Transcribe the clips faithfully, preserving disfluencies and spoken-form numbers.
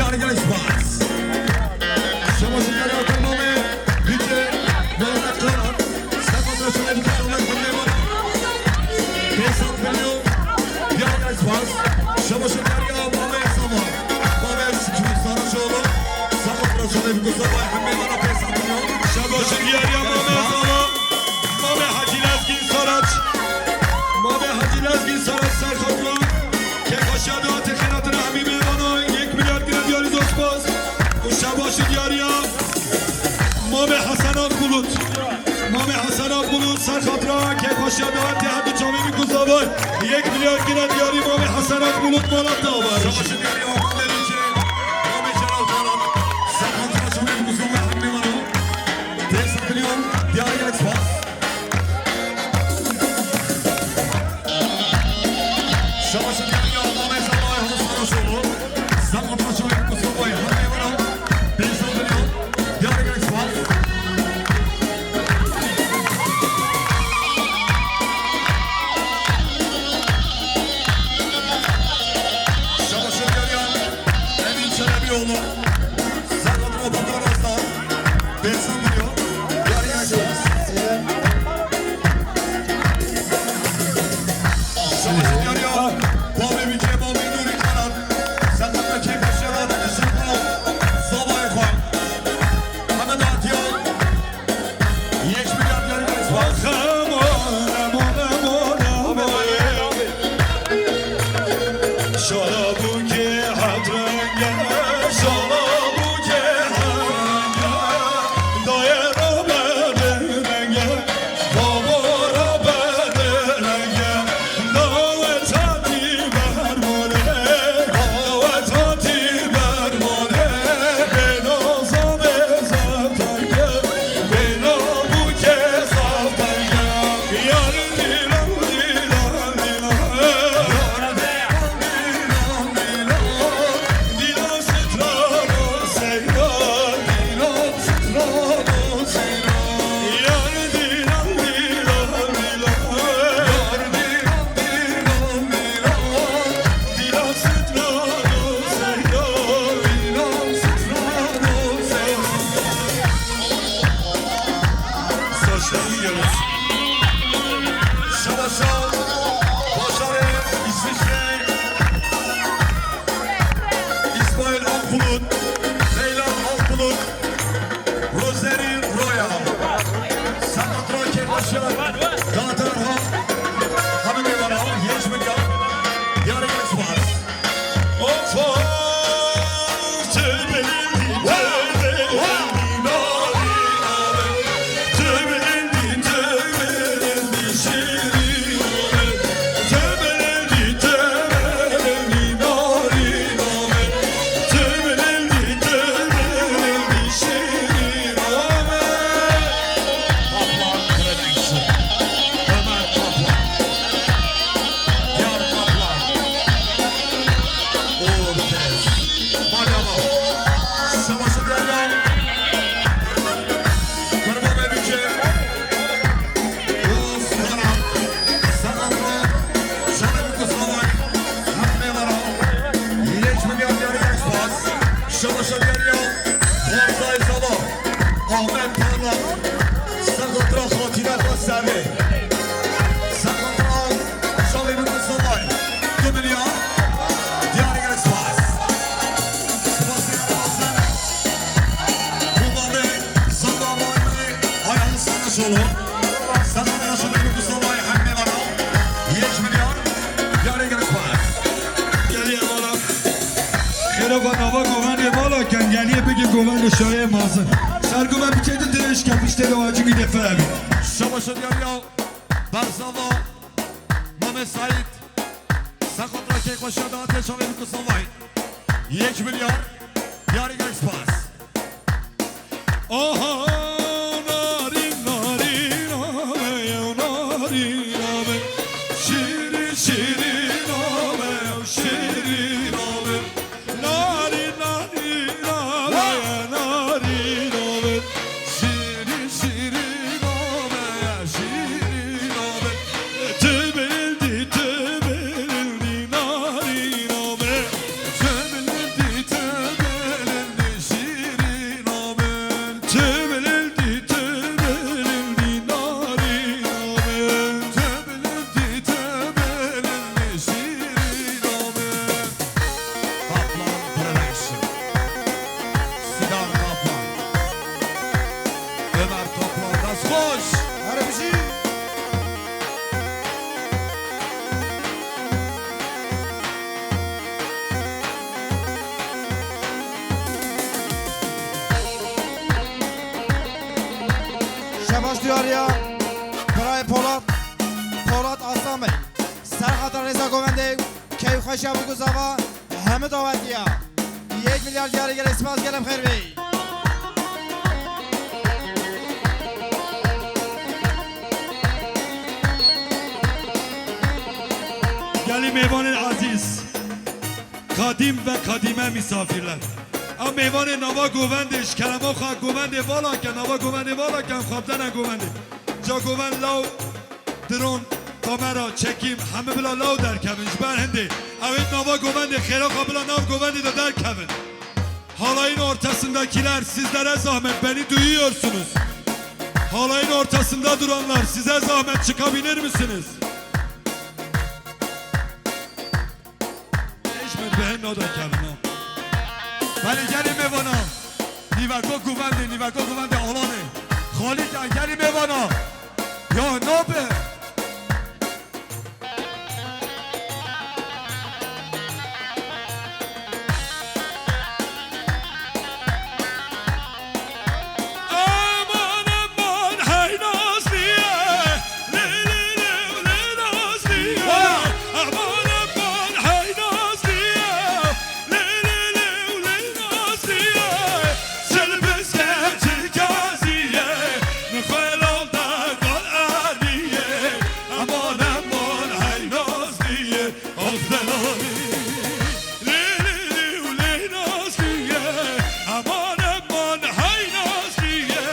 Gelek spas. Şabaşî diyariya Kurmamê Bîcê Muhammed Karan. Sefa Resul Elî Karan Kurmê Vana. Pênc sed milyon. Diyar gelek spas. Şabaşî diyariya Mamê Sava. Mamê Şükrü Saraçoğlu. Sefa Resul Elî Kusavay Hemê Vana pênc sed milyon. Şabaşî diyariya Mamê Sava. Mamê Hacî Lezgîn Saraç. Mamê Hacî Lezgîn Saraç ser xatira. Kêfxweşiya dewletê xêratina hemî mêvana yek milyar gire diyarî zor spas. Û şabaşî diyariya Mamê Hesen Akbulut. Mamê Hesen Akbulut ser xatira kêfxweşiya dewletê her du çavê wî ku zavay yek milyar gire diyarî Mamê Hesen Akbulut mala te avar. Şabaşî diyariya Mamê Bîcê, Mamê Celal Karan. Ser xatira çavê wî ku zavay hemî mêvana. Pênc sed milyon diyarî gelek spas. Şabaşî diyariya Mamê Zavay Hol Saraçoğlu. Ser xatira çavê wî ku zavay hemê mêvana. Pênc sed milyon diyarî gelek spas. Şabaşî diyariya Emîn Çelebîoğlu. Ser xatira Bakan Aslan. Pênc sed milyon. Diyarî gelek spas. Şabaşî diyariya Bavê Bîcê Mamê Nûrî Karan. Seqet me kêfxweşiya dewletê ji xwe, zavayê xwe. Hemî datiya. Yek milyar diyarî gelek spas. Şabaşa bajarê İsviçre, İsmail Akbulut, Leyla Akbulut, Rosemary Royal. Seqet rakê başa, datar ha, hemî mêvana, yek milyar, diyarî gelek spas. Kaplan, Kremenks, Ömer Kaplan, Diyar Kaplan, Uğur Tez, Malyama, Savaşı Derya, Kırma Melike, Oğuz Karan, Sanatlı, Şahin Kusamay, Hak Meyvana, Yek Milyar Diyar Yek Spas, Savaşı Derya, Farzay Sabah, Ahmet Parlak, Sexotra Xatîne Xweserê. Sexotra Şalê Min Salay. Du milyar. Diyarê gelek spas. Spasiyê Hasan. Kumanê Zanda Mayme. Ayhan Saraçoğlu. Sexotra Şalê Min Salay. Hemê Vara. Yek milyar. Diyarê gelek spas. Gelî mala. Xêro va nava govendê mala ken, geliyê bigê govendê şarê mazin. Ser guven biçê di dirêj ke piştê de wacimî de fevî. Şabaşa diyar ya. Berzava. Mame Said. Sexotra kêkbaşa da te şalê bi kusavay. Yek milyar. Diyarê gelek spas. Aha, narîn, narîn, ame, narîn, ame. Şîrîn, şîrîn, ame, şîrîn, ame. Narîn, narîn, ame, narîn, ame. Şîrîn, şîrîn, ame, şîrîn, ame. Tu bilindî, tu bilindî, narîn, ame. Tu bilindî, tu bilindî. Diyariya Birayê Polat, Polat Aslan Bey. Ser xatir rêza govendê, keyfxweşiya bûk û zava, hemû dawetiya. Yek milyar diyarî gelê spas, gelê bi xêr bî. Gelî mêvanên ezîz, kadîm ve kadîme misafirler. Ew mêvanê nava govendê, ji kerema xwe govendê vala ke, nava govendê vala ke, em xwe bidene govendê. Ca govend law, dron, kamera, çekim, hemû bila law derkevin, ji ber hindê. Ew ê nava govendê, xêra xwe bila nav govendê de derkevin. Halayın ortasındakiler, sizlere zahmet, beni duyuyorsunuz. Halayın ortasında duranlar, size zahmet, çıkabilir misiniz? Hiç mi beğen o da kendine? Belê gelî mêvana. Nîveko govendê, nîveko govendê alanê. Xalîka gelî mêvana. Ya nabe. Aman, aman, hey Nazliye. Lê, lê, lê, lê Nazliye. Wa! Aman, aman, hey Nazliye. Lê, lê, lê, lê Nazliye. Şilbiske çirkaziye. Mixwelal da kal aliye. Aman, aman, hey Nazliye. Ax delalê, lê lê lê û lê Nazliye, eman eman hey Nazliye,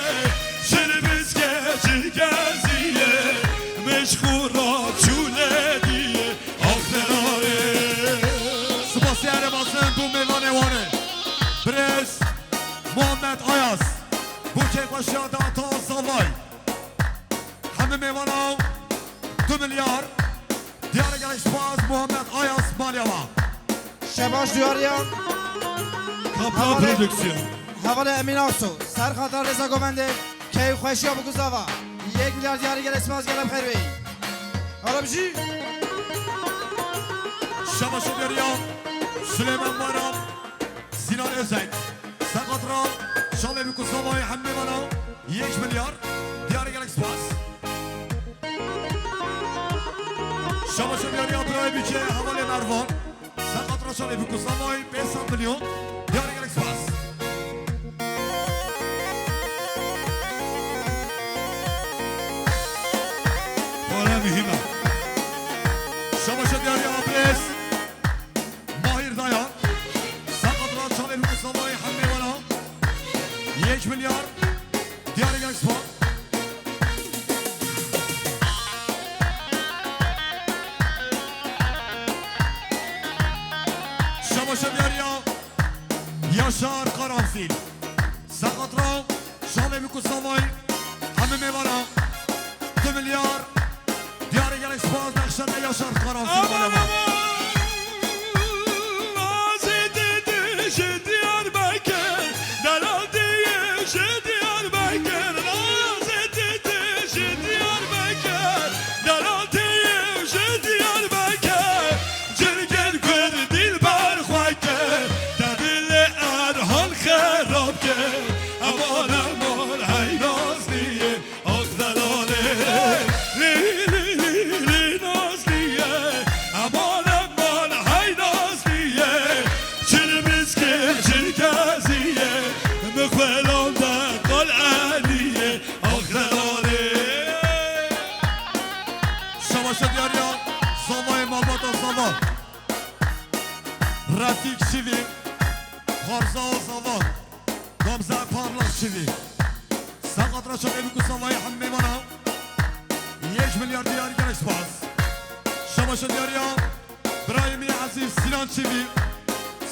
şilbiske çirkeziye, meşxûra çûlediye, ax delalê. Spasiyerê mezin bo mêvanê wan e. Birêz Muhammed Ayaz, bo kêfxweşiya data zavay. Hemî mêvana du milyar. Diyarê gelek spas Muhammed Ayas maliya wa. Şebaş diyariya. Kaplan Hevalê, Prodüksiyon. Hevalê Emin Aksu. Ser xatir rêza govendê, keyfxweşiya bûk û zava. Yek milyar diyarê gelek spas, gelê bi xêr bî. Arabjî. Şebaş diyariya. Süleyman Bayram. Sinan Özen. Ser xatira şalê bûk û zavayê hemî mêvana. Yek milyar. Diyarê gelek spas. Şabaşa diyariya birayê bîçe hevalê Mervan. Ser xatira şalê bûk û zavayê pênc sed milyon. Diyarê gelek spas. Para mühim e. Şabaşa diyariya birêz Mahir Dayan. Ser xatira şalê bûk û zavayê hemî mêvana. Yek milyar. Diyarê gelek spas. Şabaşa diyariya Yaşar Karanfil. Ser xatira şalê bûk û zavayê hemî mêvana. Du milyar. Diyarê gelek spas, nexşe me Yaşar Karanfil. Aman, aman, aman. Azî didi ji Diyarbekir, delal diyê ji Diyarbekir, azî didi ji Diyarbekir, delal diyê ji Diyarbekir, cirgin Kurd dilber xwe kir, te dilê Erhan xerab kir. Aman, aman, hey Nazliyê. Ax delalê, lê, lê, lê, lê Nazliyê, eman, eman, hey Nazliyê, çilmiskê, çilkeziyê, mixwelan de qal eliyê, ax delalê. Şabaşa diyariya, zavayê malbata zava. Refîk Şivî, Xarza zava. Gamze Parlak Çivî. Ser xatira şalê bûk û zavayê hemî mêvana. Yek milyar diyarî gelek spas. Şabaşa diyariya birayê min ezîz Sinan Çivî.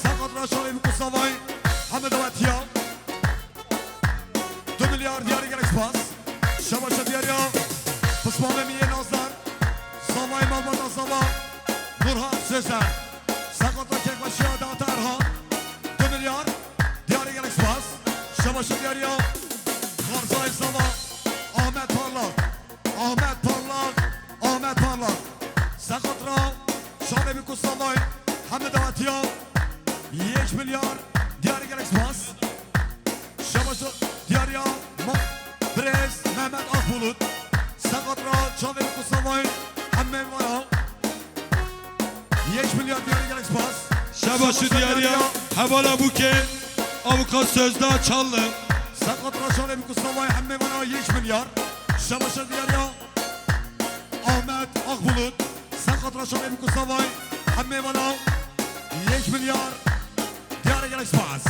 Ser xatira şalê bûk û zavayê hemî dawetiya. Du milyar diyarî gelek spas. Şabaşa diyariya pismamê min yê nazdar. Zavayê malbata zava Nurhan Sözer. Ser xatira kêfxweşiya data Erhan. Du milyar. Diyarê gelek spas. Şabaşa diyariya Xarzayê zava Ahmet Parlak. Ahmet Parlak. Ahmet Parlak. Ser xatira şalê bûk û zavayê hemî dawetiya. Yek milyar. Diyarê gelek spas. Şabaşa diyariya ma birêz Mehmet Akbul. Seqatra çavê Bûk û Savayê hemê vana. Yek milyar diyarî gelek spas. Şebaş û diyariya hevala Bûkê, avukat Sözda Çallı. Seqatra çavê Bûk û Savayê hemê vana yek milyar. Şebaş û diyariya Ahmet Akbulut. Seqatra çavê Bûk û Savayê hemê vana yek milyar diyarî gelek spas.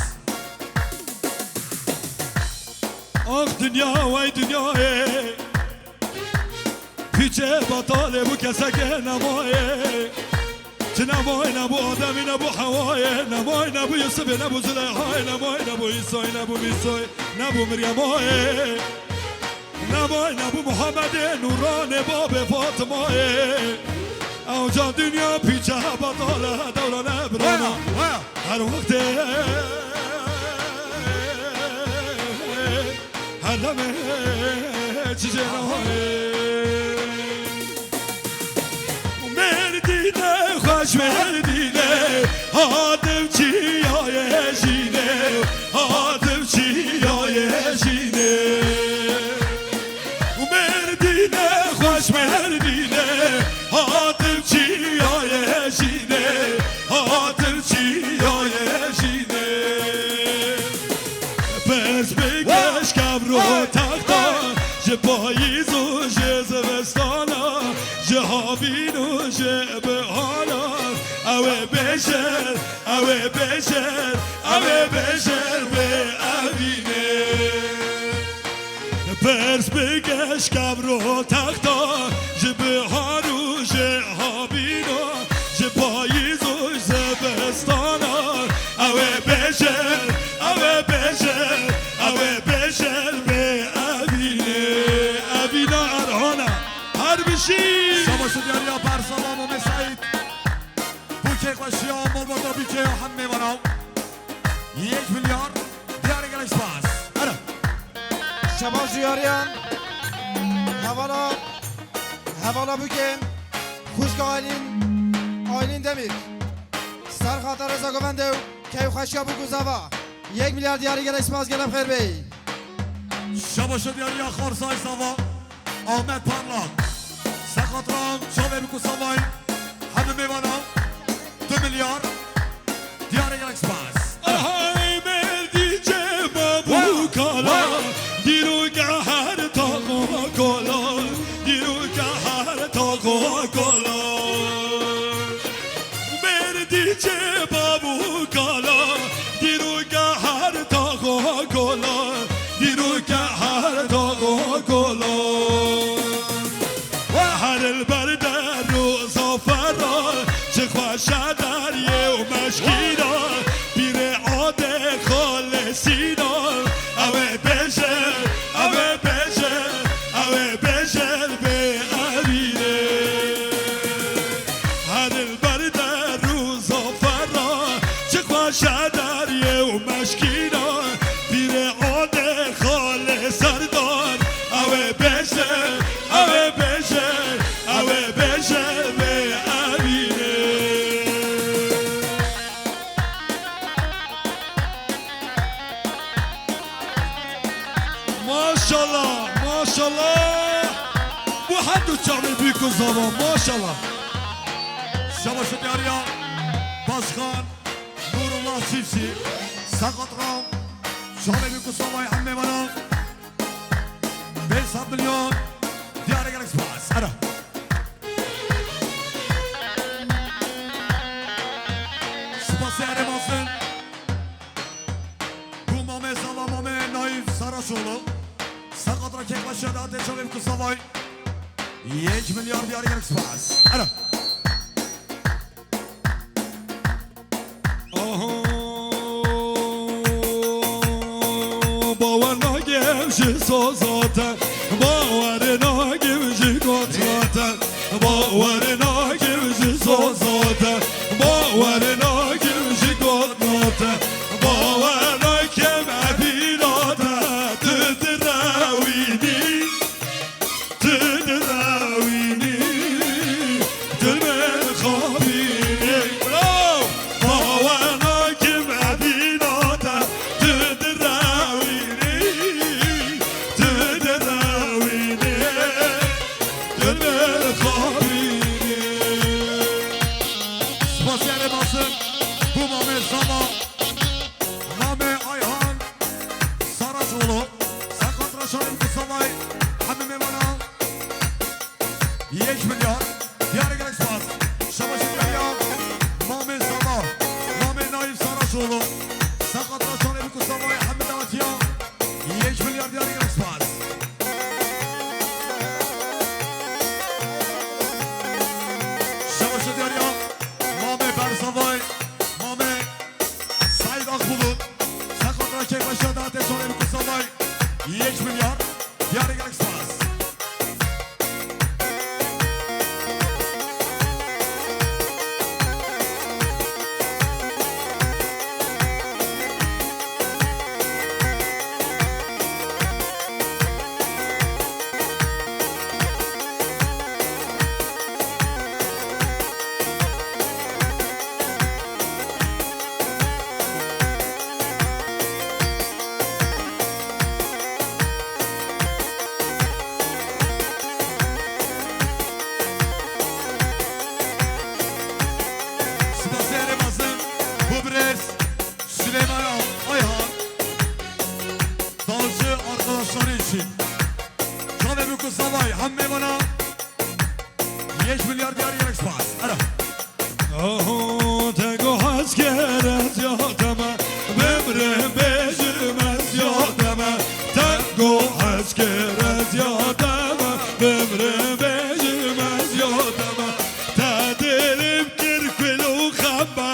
Ax dinya, wey dinyayê. Pîçe batalê bû, keseke nemaye. Ti nemaye, nebû Ademî, nebû Hewayê, nemaye, nebû Yusufê, nebû Zuleyhayê, nemaye, nebû Îsayê, nebû Mîsayê, nebû Miryemayê. Nemaye, nebû Muhammedê, Nûranê, babê Fatimayê. Ewca dinya pîçe, batal e, dewra ne birana. Her wextê, her demê çi jê nayê. Mêrdîne xweş, Mêrdîne, hatim çiyayê jînê, hatim çiyayê jînê. Mêrdîne xweş, Mêrdîne, hatim çiyayê jînê, hatim çiyayê jînê. Pirs bike ji kevro texta, ji payîz û ji zivistana, ji havîn û ji bihana. Ew ê bêjin, ew ê bêjin, ew ê bêjin bê evînê. Pirs bike ji kevro texta, ji bihar û ji havîna, ji payîz û ji zivistana. Ew ê bêjin, ew ê bêjin, ew ê bêjin bê evînê. Evîna Erhana. Her bijî. Şabaş û diyariya Berzala Mamê Seîd. Bûkê xweşiya malbata Bûkê hemê vana. Yek milyar diyarî gelek spas. Here. Şebaş diyariya hevala, hevala Bûkê, xwişka Aylîn, Aylîn Demîr. Ser xatir rêza govendê û keyfxweşiya Bûk û Zava. Yek milyar diyarî gelek spas, gelek xêr bê. Şebaş û diyariya Xarsay Zava. Ahmet Parlak. Seqatra çavê Bûk û Savayê hemê mêvana. Du milyar diyarî gelek spas. Hay merdî cema bû kala, dîroke her taxa kola, dîroke her taxa kola. Mêrdî cema bû kala, dîroke her taxa kola, dîroke her taxa kola. Her li ber der û zafera, çi xweş e deriyê û meşkîna, pîrê adê xalê sîna. Ew ê bêje, ew ê bêje, ew ê bêje bê evînê. Her li ber der û zafera, çi xweş e deriyê û meşkîna, pîrê adê xalê Serdar. Ew ê bêje, ew ê bêje, ew ê bêje bê evînê. Maşallah, maşallah. Bu her du çavê Bûk û Zava, maşallah. Şabaş û diyariya Başkan Nurullah Çiftçi. Seqatra çavê Bûk û Zavayê hemê vana. Pênc sed milyon diyarî gelek spas. Here. Spasê erê mezin. Bû Mamê Zava, Mamê Naîf Saraçoğlu. Seqatra keyfxweşiya datê çavê Bûk û Zavayê. Yek milyar diyarî gelek spas. Here. Aha, bawer nakim ji soza te, bawer nakim ji gotina te, bawer nakim ji soza te, bawer nakim ji gotina te, bawer nakim evîna te, tu direwînî. Tu direwînî, tu li min xapînî. Bravo! Bawer nakim evîna te, tu direwînî, tu direwînî. Şahin Kusalayê, hemî mêvana. Yek milyar. Diyarê gelek spas. Şabaşê diyariya Mamê Zava, Mamê Naîf Saraçoğlu. Seqat ra Şahin Kusalayê, hemî dawetiya. Yek milyar diyarê gelek spas. Şabaşê diyariya Mamê Berzavay, Mamê Saîd Akbulut. Seqat ra keyfeşiya date Şahin Kusalayê. Yek milyar. Diyarê gelek spas. Spasiyerê mezin bo birêz Süleyman Ayhan. Dalcı arkadaşları için. Çavê Büküsavay, hemê vana. Yek milyar diyar, yek spas. Ara. Oho, te go hez kere ziyade me, bimrim bejim ez ziyade me. Te go hez kere ziyade me, bimrim bejim ez ziyade me. Te dilim kir kul û xembe,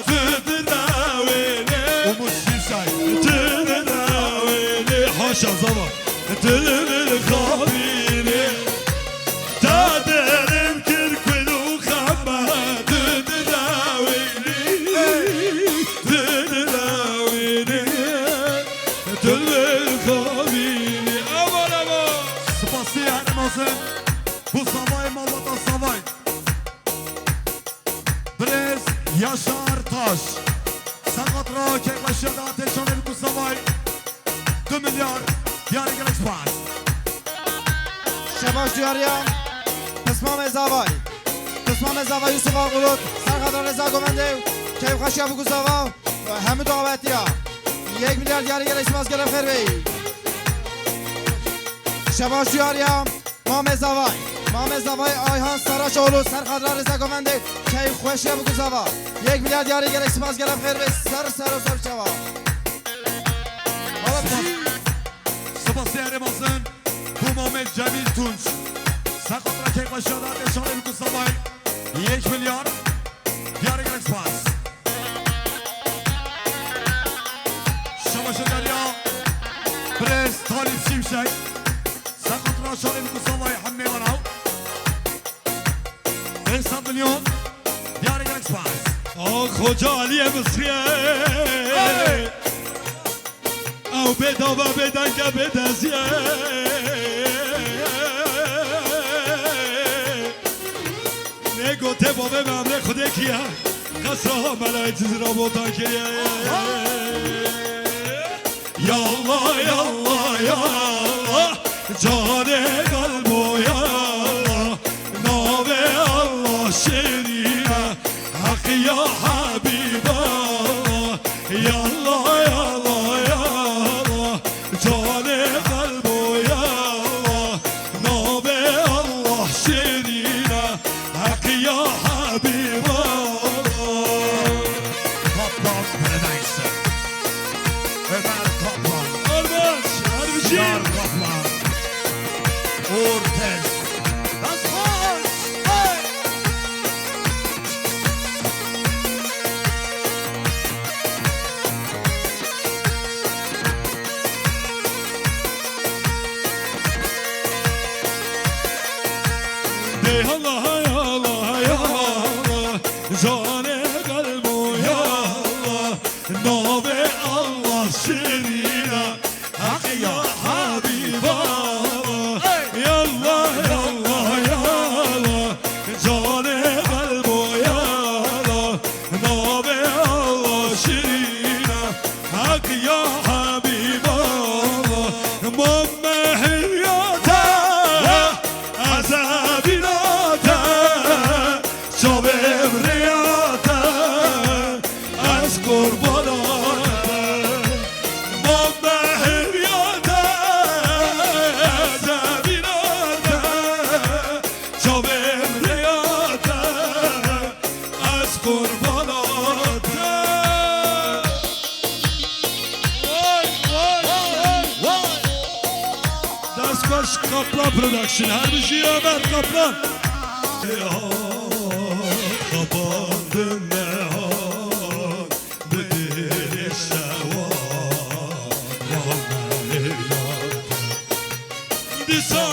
tu dirawêne. Umut Şimşek. Tu dirawêne. Haşa zava. Dilim xabîne. Ta derim kir kul û xembe, tu dirawêne, tu dirawêne, tu li xabîne. Aman, aman. Spasî herê mezin. Bu Savayê malbata Savay. Birêz Yaşar Taş. Seqat ra keyfeşiya da têşanê bi ku Savay. Du milyar diyarê gelek spas. Şebaş diyariya Pismamê Zavay. Pismamê Zavay Yusuf Arqulut. Serxada Reza Govendê. Keyfxweşiya bi ku Zava. Hemû dawetiya. Yek milyar diyarê gelek spas, gelek xêr bê. Şebaş diyariya Mamê Zavay. Mamê Zavay Ayhan Saraçoğlu. Serxada Reza Govendê. Keyfxweşiya bi ku Zava. Yek milyar diyarê gelek spas, gelek xêr bê. Ser ser û ser çava. Hala bir şey. Spas diyarê mezin. Bu Mamê Cemîl Tunç. Seqat ra keyfxweşiya da têşanê bi ku Savay. Yek milyar. Diyarê gelek spas. Şebaşa diyariya Birêz Talîp Şimşek. Seqat ra şalê bi ku Savay hemê vana. Pênc sed milyon. Diyarê gelek spas. Ax, Xoca Aliyê Misriyê. Hey! Ew bê dava, bê denge, bê deziyê. Nê gotê bavê me emrê Xwedê kiye. Qesra Melayê Cizîra botan kiriye. Ya Allah, ya Allah, ya Allah. Canê qelbo ya Allah. Navê Allah şêrîn e. Heq ya Habîb Allah. Ya Allah, ya Allah, ya Allah. Canê qelbo ya Allah. Navê Allah şêrîn e. Heq ya Habîb Allah. Kaplan Paradise. Ömer Kaplan. Arbaç, Arbici. Sinar Kaplan. Ortes. Hey! Dey Allah, hay Allah, hay Allah, canê qelbo ya Allah, navê Allah şêrîn e. Heq ya Habîb Allah. Hey! Ya Allah, ya Allah, ya Allah. Canê qelbo ya Allah. Navê Allah şirîn e. Heq ya Habîb Allah. Mam me heyata. Ezebînate. Çavê rêya. Baş Kaplan Production, her bir şey Ömer Kaplan. Kapandı ne hal, bitir işte var, var ne ya. Dîsa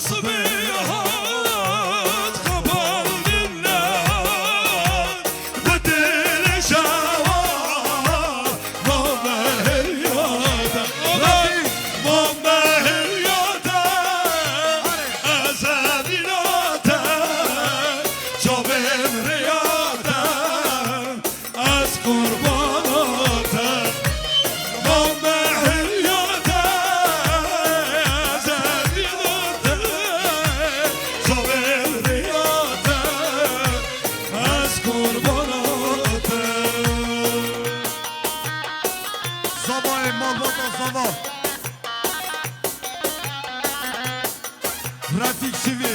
sibê hat xwe bal dine, bi dil şewa, ma me her yade, ma me her yade, ez evîna te, çavên rêya te. Ez qurbana te, va mehriya te, ez evîna te, çavên rêya te, ez qurbana te. Zavayê malbata zava. Refîk Şivî.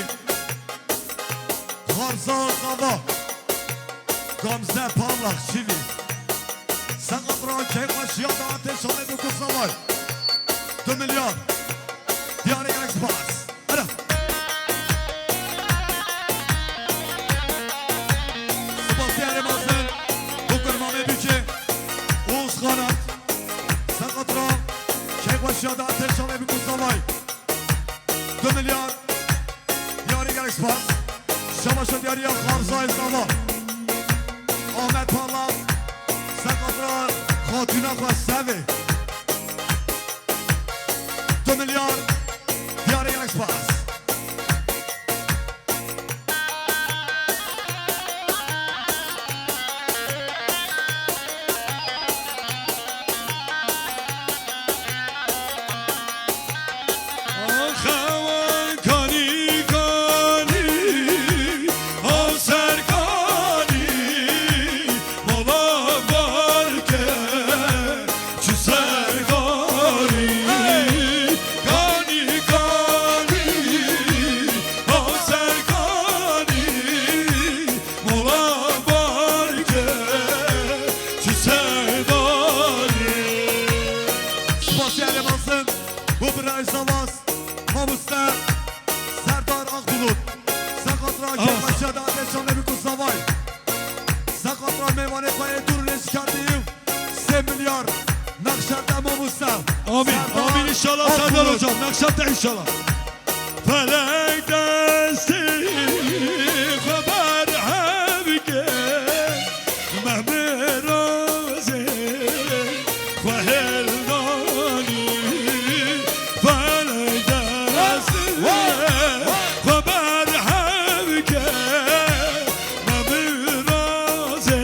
Xarza Zava. Gamze Parlak Şivî. Seqet ra keyfa şiya da ateş alê bi ku zavay. Du milyar. Diyarê gerek spas. Hadi. Spas diyarê mazin. Bu kurmamê biçe. Oğuz Kanat. Seqet ra keyfa şiya da ateş alê bi ku zavay. Du milyar. Diyarê gelek spas. Şebaşa diyariya Xarzayê Zava. Ahmet Parlak. Seqet ra xatûna xwe sevê. Du milyar. Diyarê gelek spas. Xewan kanî kanî, ha ser kanî, mala barke, çi ser kanî, kanî kanî, ha ser kanî, mala barke, çi ser kanî. Spasiye Elê Mazin, bu bir Ayzavaz. Mamoste Serdar Akbulut. Seqet ra kêfxweşiya da ateşan Nebî Kuzavay. Seqet ra mêvanê xwe yê dûr û nêzîkar dî. Sê milyar nexşa te mamoste. Amin, Serdar amin, inşallah Serdar Akbulut. Hocam, nexşa te inşallah. Felek destê xwe berhev ke. Mehmê razê xwe hêl danî, felek destê xwe berhev ke. Mehmê razê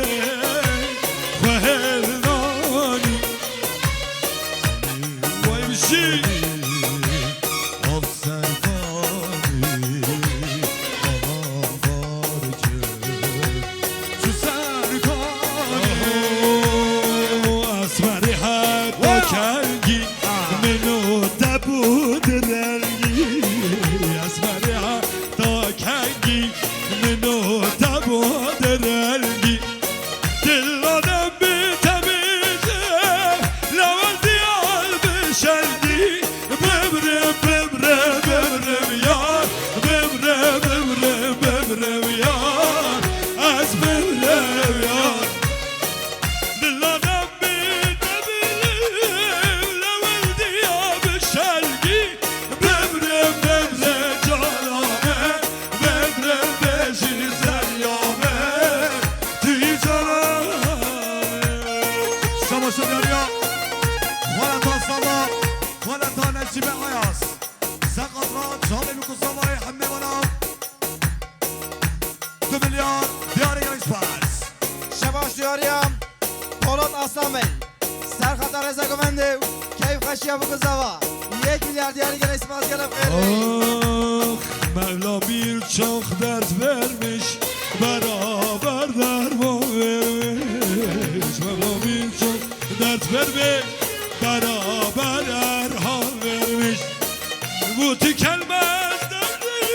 xwe hêl danî. Vay bir şey. Av serkanî, alan barke. Çi serkanî. Esmerî heta kengî, min û te bû direngî. Esmerî heta kengî, min û te bû direngî. Dila dem bi temîze, lewendî al bi şengî. Bimrim, bimrim, bimrim yar. Bimrim, bimrim, bimrim yar. Ez bimrim yar. Dila dem bi temîze, lewendî al bi şengî. Bimrim, bimrim cana me. Bimrim bêjî zerya me. Tu yî cana me. Şabaşa diyariya. Xwaleta Sala, xwaleta Necîbe Ayaz. Seqet ra çalê bi ku Salayê hemê wana. Du milyar diyarê gelek spas. Şebaş diyariya Polat Aslan Bey. Serxeta Reza Govendê û keyf xweşiya bi ku Zava. Yek milyar diyarê gelek spas gelek xêr. Ah, Mevla birçok dert vermiş, beraber derman vermiş. Mevla birçok dert vermiş, beraber erhan vermiş. Bu tükenmez derdime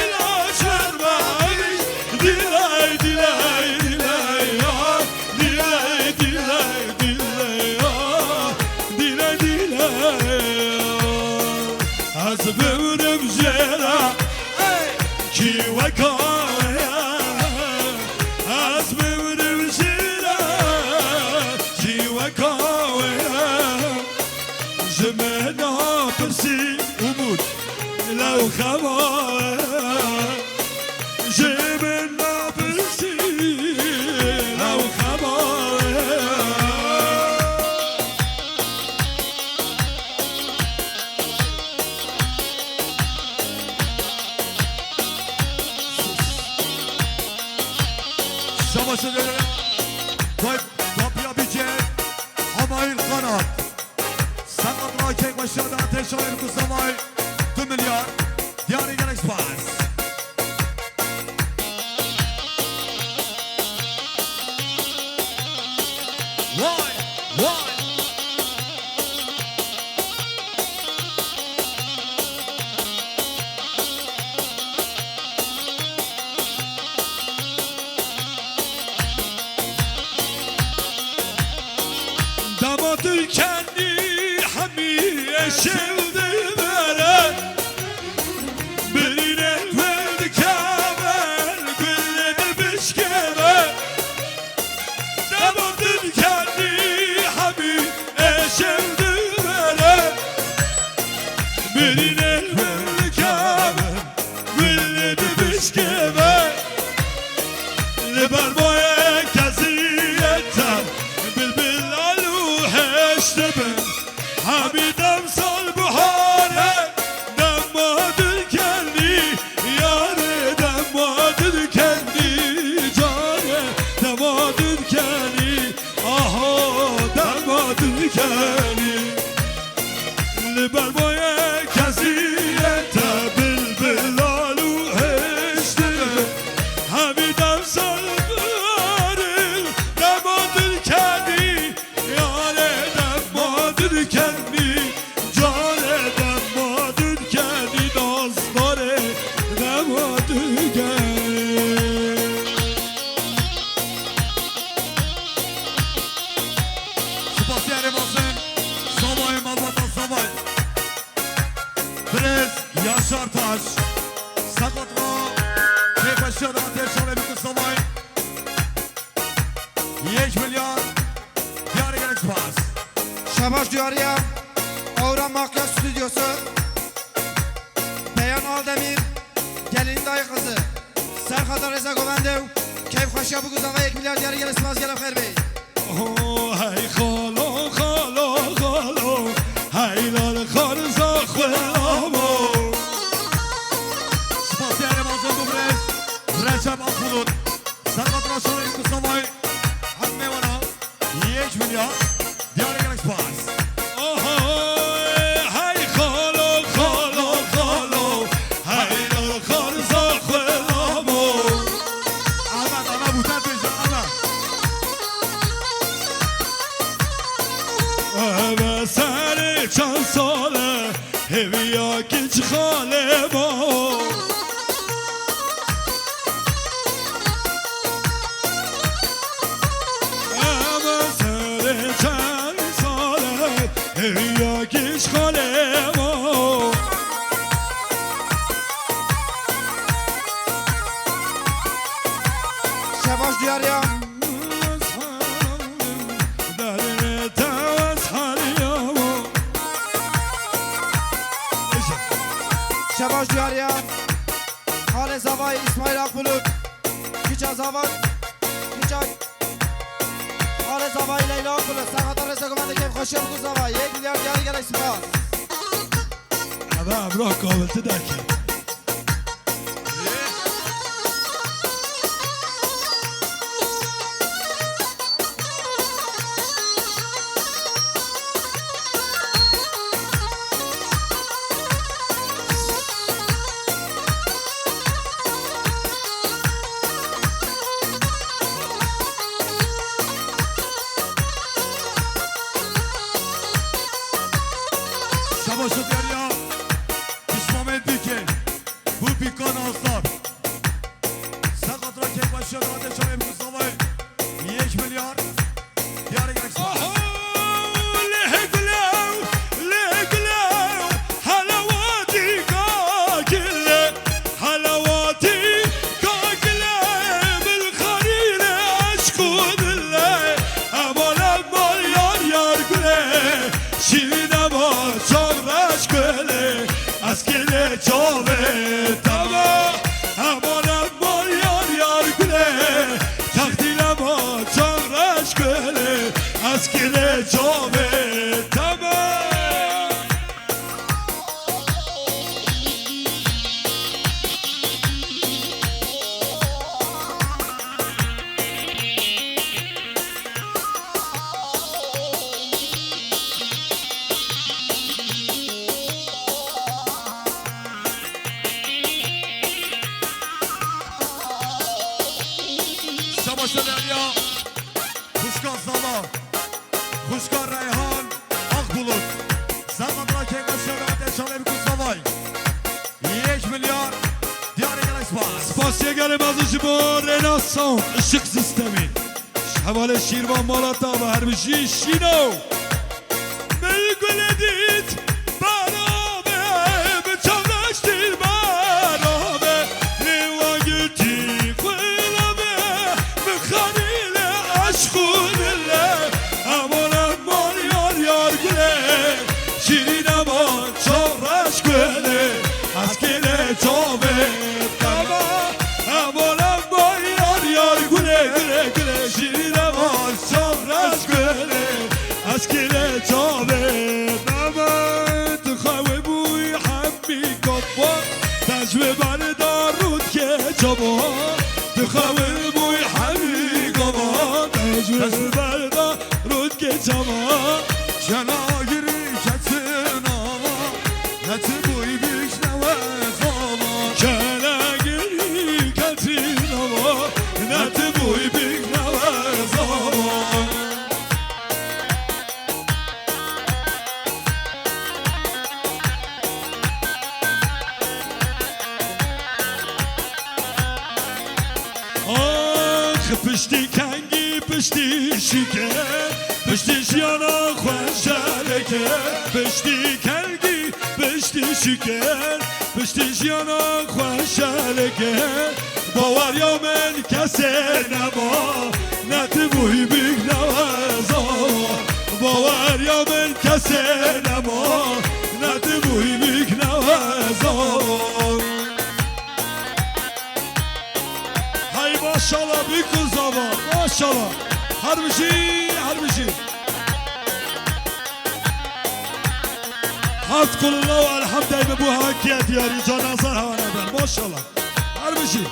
ilaç vermemiş. Dilay, dilay, dilay ya. Dilay, dilay, dilay ya. Dilay, dilay ya. Ez bimrim jê re, kî weka we ye? Ez bimrim jê re, kî weka we ye? Ji min napirsî Umut, lew xema we ye. Ji min napirsî, lew xema we ye. Şabaşa dönüyor. Vay, kapıya bir cem. Hamayil Kanat. Sakat rakek başladı. Ateş Ayır Kusamay. Tüm milyar. Diyarı Galaxy Pass. Vay, vay. Dema tu kendî hemî eşew dibere. Birîne gul dikeve, gulê dibişkeve. Dema tu kendî hemî eşew dibere. Birîne gul dikeve, gulê dibişkeve. Li ber boyê keziyete, bilbil al û hêş dibin. Hemî dem sal bihare, dema dikenî, yarê dema dikenî, carê dema dikenî, aho dema dikenî. Li ber boyê keziyete, bilbil al û hêş dibin. Hemî dem sal bihare, dema dikenî, yarê dema dikenî, carê dema dikenî, nazdarê dema dikenî. Spasiya rêbazin, zavayê malbata zavay. Birêz Yaşar Taş. Sakatla. Pêxweşiya da tê şalê bikin zavay. Yek milyar. Diyarê gelek spas. Şabaş diyariya Aura Makyaj Stüdyosu. Beyan Aldemir, gelin dayı kızı. Serxata Reza Govendew, keyf xweşiya bû ku zava yek milyar diyarî gelek spas gelek xêr bê. Oh, hey xalo, xalo, xalo, hey lal xarza xwe amo. Spasiya rêbazin bû birêz Recep Akbulut. Serxata şalê ku zavay hemê wana. Yek milyar. Diyarê gelek spas. Oho, hey xalo, xalo, xalo, hey lal xarza xwe amo. Ahmet, ana bûten têje, ana. Eve serê çend sale, hêviya kiç xalê ma. Eve serê çend sale, hêviya kiç xalê ma. Şebaş diyariya. Şebaş diyariya. Xalê zavayê Îsmaîl Akbulut. Kiça zavan. Kiça xalê zavayê Leyla Akbulut. Serxata Reza Govendew keyf xweşiya bû ku zava. Yek milyar diyarî gelek spas. Eve Emrah kavilti derket. Şabaş û diyariya. Pişmamê dike. Bu Bîkan Aslan. Sakatra kek başladı. Hadi çalayım Mustafa. Yek milyar. Diyarı gerek. Oho, lê gulew, lê gulew, hele wadî Şîrîne ma çavreş gulê, ez kêlê çavê te me. Eman eman yar yar gulê, textîne ma çavreş gulê, ez kêlê çavê te me. Şabaş Derya, Xuşka Zala, Xuşka Reyhan, Akbulut. Zama bırak Keyfa Şevra, Deşalê Bikû Zavay. Yek milyar, diyarê gelek spas. Spasiye gelê mezin ji bo Rêna Sound, Işık Sistemi. Ji hevalê Şîrvan Malata ve her bijî Şîno. Mey gule dît, bera be, bi çavreş dîl bera be, lê wa giltî xwela be, bi xanî le eşq û dil le, eman eman yar yar gule, şîrîn eman çavreş gule, ez kêlê çavê te me, eman eman yar yar gule, gule, gule, şîrîn eman çavreş gule, ez kêlê çavê te me. Dixewe bûy hemî gava, te ji wê berda rûdkê çava. Dixewe bûy hemî gava, te ji wê berda rûdkê çava. Çela girî ketin ava, ne ti bûy bîşnewe zava. Çela girî ketin ava, ne ti bûy bîşnewe zava. Ax, piştî kengî, piştî şikê, piştî jiyana xweşelekê, piştî kengî, piştî şikê, piştî jiyana xweşelekê. Baweriya min kesê nema, ne ti bûyî bîk ne ez awa. Baweriya min kesê nema, ne ti bûyî bîk ne ez awa. Hey maşallah, bîk û zava, maşallah. Her bijî, her bijî. Heft kulullah û elhamdey bi bû hewa kiye diyarî, can azar hewa neben. Maşallah. Her bijî.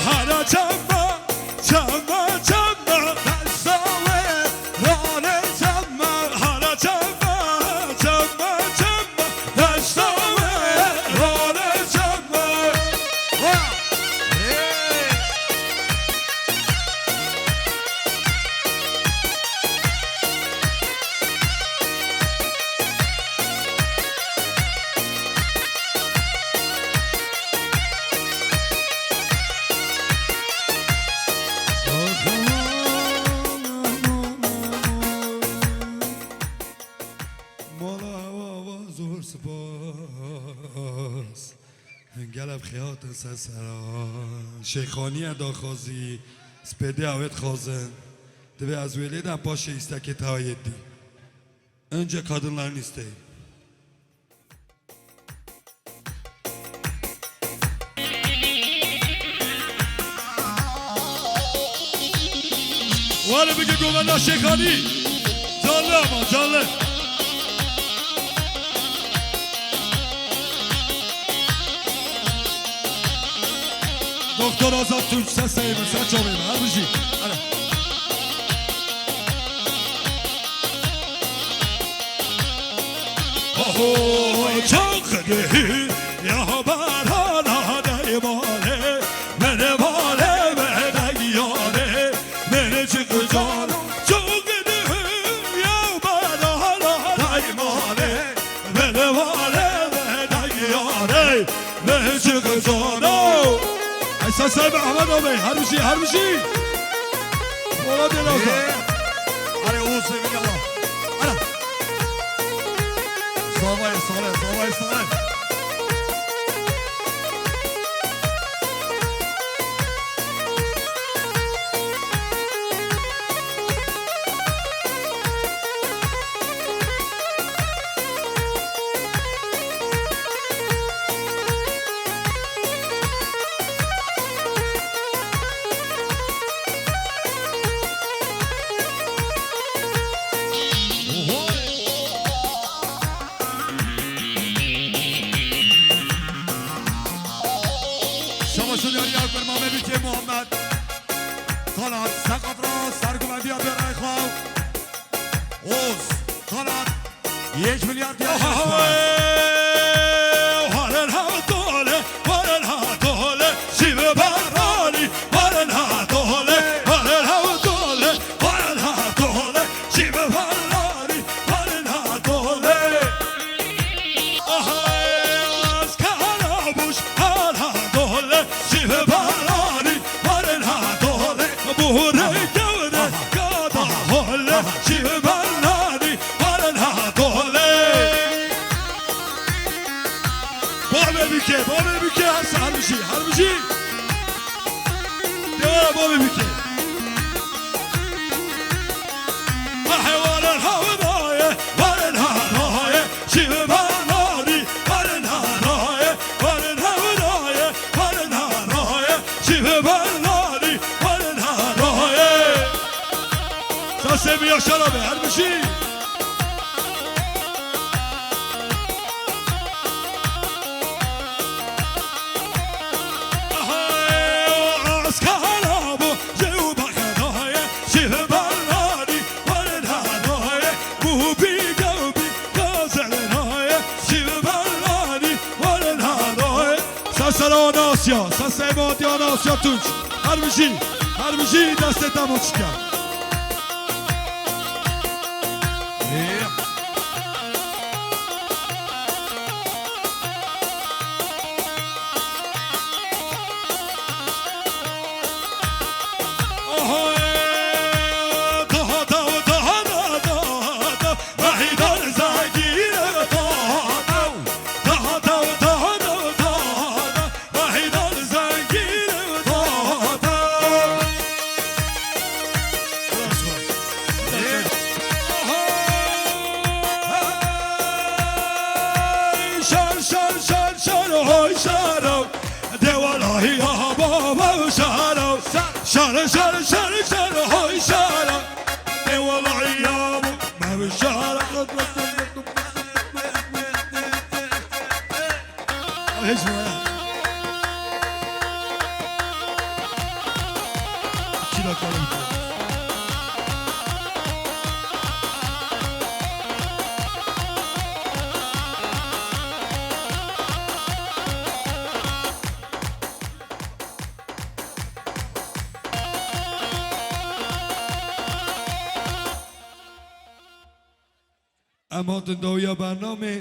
Hala çemma, çemma, çemma, desta we, rane çemma, hala çemma, çemma, çemma. Mala hewa ava zor spas. Hingel ev xeyatin ser sera. Şeyxaniye daxwazî, spêdê ew ê dixwazin. Divê ez wê lê dem paşê îstekê te yê dî. Önce kadınların isteği. Wale bike govenda Şeyxanî. Canlı ama, canlı. Doktor Azat Tunç, ses sayımı, sen çalayım, her bir şey. Hadi. Oho, çok dehî ya barana deymane, mene vale ve degiyane, mene çıkı canım, çok dehî ya barana deymane, mene vale ve degiyane, mene çıkı canım. Ay sen sayma Ahmet abi, her bir şey, her bir şey. Polat Elazığ. Ee, hadi Oğuz Emin Allah. Ana. Zavayê sare, zavayê sare. Şabaş û diyarî ew bermame bike Muhammed. Talat, seqaf ra serguvendiya bêrayê xwe. Oz, Talat, yek milyar diyar. Aha, yaş var. Halen ha dole, halen ha dole, şive barani, halen ha dole, halen ha dole, halen ha dole, şive barani, halen ha dole. Aha, az kara buş, halen ha dole, şive barani, halen ha dole, buhure gevre, gada hole, şive barani, Baran ha dole. Bavê bike, bavê bike, her, her bijî, her bijî. De bavê bike. Ahe waran ha daye, waran ha daye, şive banari, waran ha daye, waran ha daye, waran ha daye, şive banari, waran ha daye. Sasê mi yaşar abi, her bijî. Sasê Anasya, sasê Anasya Tunç. Her bijî, her bijî destê te maçike. Şar, şar, şar, şar, hoy şaro. De walahi ya baba şaro. Şar, şar, şar, şar, hoy şaro. De walahi ya bu, me şaro. Hiç mi? İki dakika bitti. Em hatin dawiya bernamê.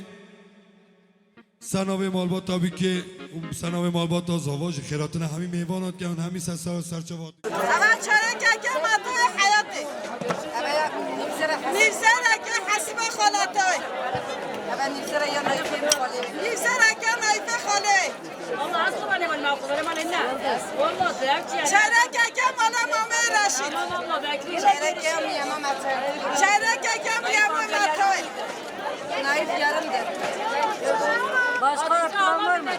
Senavê malbata bikê û senavê malbata zava ji xêratina hemî mêvanan ke hûn hemî ser, ser, serçava. Eva çarekeke matoyê heyatê. Nîvzereke hesîba xalatay. Eva nîvzere ya nayfê xalê. Nîvzereke nayfê xalê. Ama aslı bana ben mağdur, bana ne? Vallahi dayak yer. Çarekeke mala Mamê Reşîd. Ama vallahi belki. Çarekeke mala Mete. Çarekeke mala Mete. Naif yarımdır. Başka artıran var mı?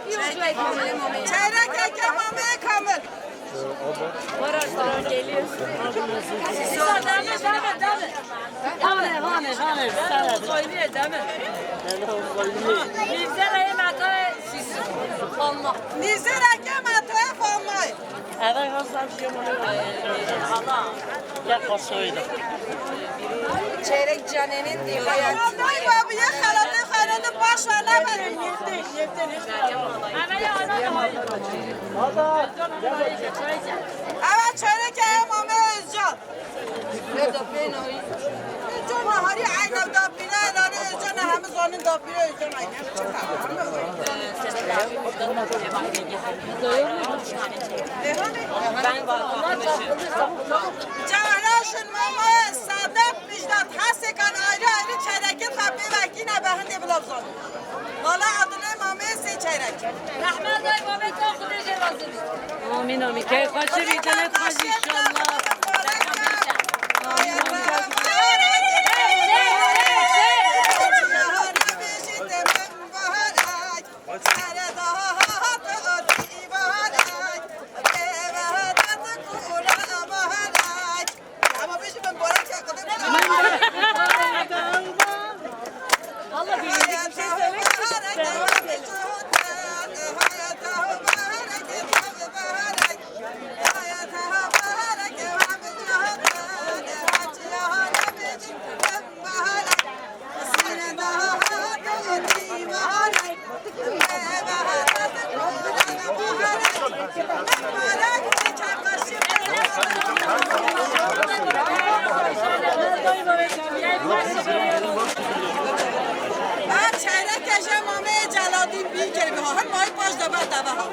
Çarekeke Mamê Kamil. Var artıran geliyor. Devam et, devam et, devam et. Hane, hane, hane. Söylüyor, değil mi? Nizera ye matoyê Fama. Nizera ke matoyê Fama. Eve gazdan bir şey mi? Hala. Ya kasoydu. Çeyrek canının diye hayatı. Ay babi ya xelatê xelatê baş ver ne ben. Eve çeyrek ya Mame Özcan. Can naharî eyna dapîra, elanê can heme zanin dapîra can eyna. Cewara Şin mama Sadat Mijdat Hesekan ayrı ayrı çeyrekê xwe pê vekîne be hindê bila bizanî. Mala Adile mamê sê çeyrek. Rehmet ay babê to Xwedê jê razî be. Amîn, amîn. Keyf xweş bî, cenet xweş inşallah. Amîn, amîn. Çeyreke je mamê Celadîn bî kir, bi hin may paş de ber deve ha.